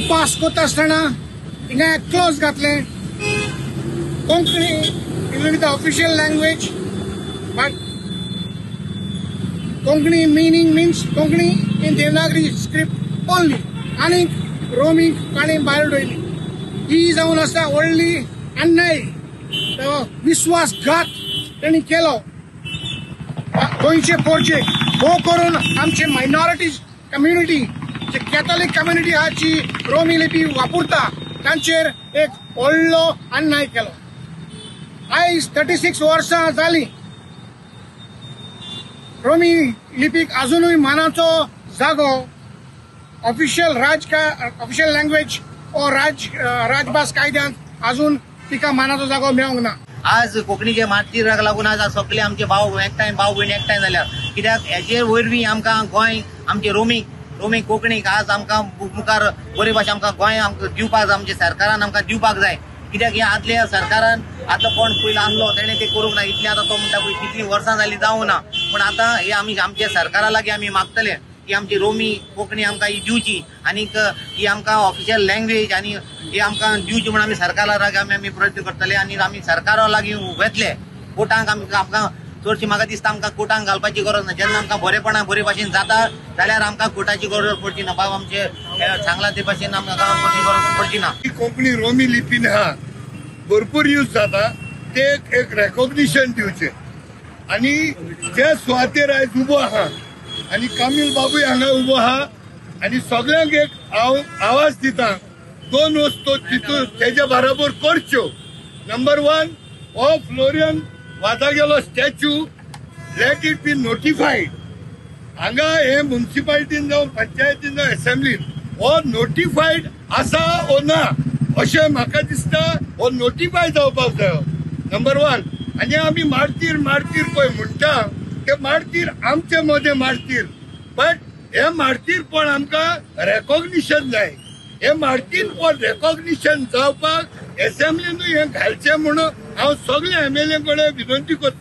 Pass करता आसतना हिंगा क्लोज घातलें, Konkani it will be the official language, but Konkani meaning means Konkani in Devanagari script only. आनीक रोमीक ताणें भायर उडयली. ही जावन आसा व्हडली अन्याय, विश्वासघात तेणी केलो गोंयचे पोरचेक. हो करून आमचे मायनॉरिटीज कम्युनिटी, जे कॅथॉलिक कम्युनिटी आहा जी रोमी लिपी वापरता, तांचेर एक व्हडलो अन्याय केलो. आयज 36 वर्सां जालीं रोमी लिपीक अजुनूय मानाचो जागो ऑफिशियल ऑफिशियल लँग्वेज ओ राजभास कायद्यांत अजून तिका मानाचो जागो मेळोंक ना. आज कोंकणीचे मार्तीराक लागून आज सगळे आमचे भाव एकठांय, भाव भयण एकठांय जाल्यार, कित्याक हेजे वरवीं आमकां गोंय आमचे रोमी कोंकणीक आज आमकां मुखार बरे भाशेन आमकां गोंय आमकां दिवपाक जाय, आमच्या सरकारान आमकां दिवपाक जाय. कित्याक हे आदल्या सरकारान आतां कोण पयलो आहलो तेणें तें करूंक ना, इतलें आतां तो म्हणटा पळय कितलीं वर्सां जालीं जावं ना. पूण आतां हे आमी आमच्या सरकारा लागीं आमी मागतले की आमची रोमी कोंकणी आमकां ही दिवची आनीक ही आमकां ऑफिशियल लँग्वेज आनी ही आमकां दिवची म्हूण आमी सरकारा लागीं आमी प्रयत्न करतले आनी आमी सरकारा लागीं वेतले. कोर्टांक आमकां चडशी म्हाका दिसता आमकां कोर्टांक घालपाची गरज ना. जेन्ना आमकां बरेपणां बरे भाशेन जाता जाल्यार आमकां कोर्टाची गरज पडची ना. बाब आमचे सांगलां ते भाशेन आमकां गरज पडची ना. कोंकणी रोमी लिपीन आहा भरपूर यूज जाता, ते एक रेकॉग्निशन दिवचें. आनी जे सुवातेर आयज उबो आहा आनी कामील बाबूय हांगा उबो आहा आनी सगळ्यांक एक हांव आवाज दिता, दोन वस्तू तितून तेज्या बराबर करच्यो. नंबर 1, हो Florian वाजागेलो statue let it be notified. हांगा हे मुन्सिपालिटीन जावं पंचायतीन जावं एसेंब्लीन हो नोटिफायड आसा ओ ना अशें म्हाका दिसता. हो नोटिफाय जावपाक जाय, नंबर 1. आनी आमी मार्तीर मार्तीर पळय म्हणटा ते मार्तीर आमचे मदें मार्तीर, बट हे मार्तीरपण आमकां रेकॉग्निशन जाय. हे मार्तीरपण रेकॉग्निशन जावपाक एसेंब्लीनूय हें घालचें म्हणून हांव सगळे एमएलए कडेन विनंती करता.